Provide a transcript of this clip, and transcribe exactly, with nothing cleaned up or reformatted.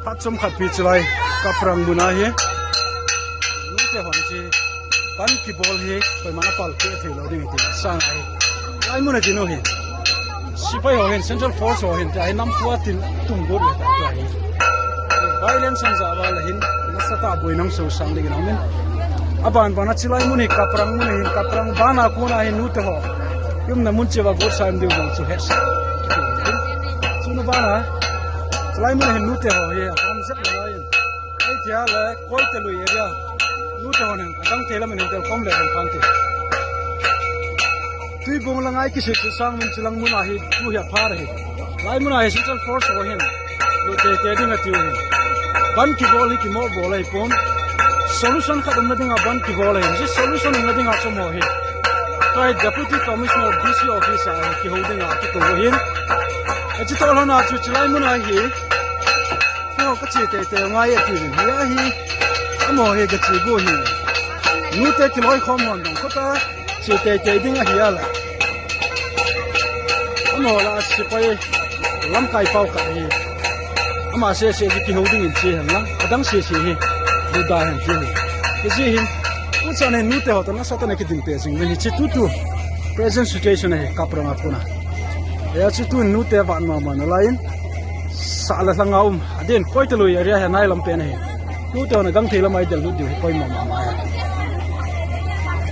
Khat chom khat pi chilai Kaprang mun ahi. Nute hon chi pan kibawl hi koimah a pal kei theilou ding hi ti sang ahi. Chilai mun a chi nu hi. Sipai ho hin, Central Force ho hin, tua hi nam pua tin tum gut le ta tua hi. Violence an za val hin, nasatah buainang sosang ding in om in. A banban a chilai mun hi Kaprang mun hin, Kaprang ban a kona hi nute ho. Umna mun chiah va gut sam ding bang chu het sa. Chu na ban a, chilai mun hin nute ho hi, ham zek na lai in. Ei tia le, Koite lui area. Nute hon a dang thei lam in tel khawm le hon pang te. Tuibung la ngai kisik sang min chilang mun ahi, tu hi a phar hi. Chilai mun ahi Central Force ho hin. Lu te te ding a tiu hin. Ban kibawl hi kimoh bawl ahi pon. Solution khat omna ding a ban kibawl ahi. Chi solution omna ding a chom ho hi. Tua hi Deputy Commissioner D C office a hi kihou ding a kikou hin. A chi tawlhon a chu chilai mun ahi. Kho ka chi teitei ngai a ti vin hi ahi. Amaho hi ka chi gu hi. Nute kiloi khawm hon dong kho ta chi teitei ding ahi a la. Amaho la sipai lamkai pau khat hi. Ama sese hi kihou ding in chi hen la. A dang sese hi. Lu da hen chi hi. Kichi hin. Ucha ne nute ho ta nasatah na kiding te zing vin hi chi tutu. Present situation hi Kaprang a kona. Ei a chi tu nute van mahmah na lai in. Sa la hlang a um, a den Koite lui area hi nai lam pen hi. Nute hon a dang thei lam a i del lut diu hi poimoh mahmah.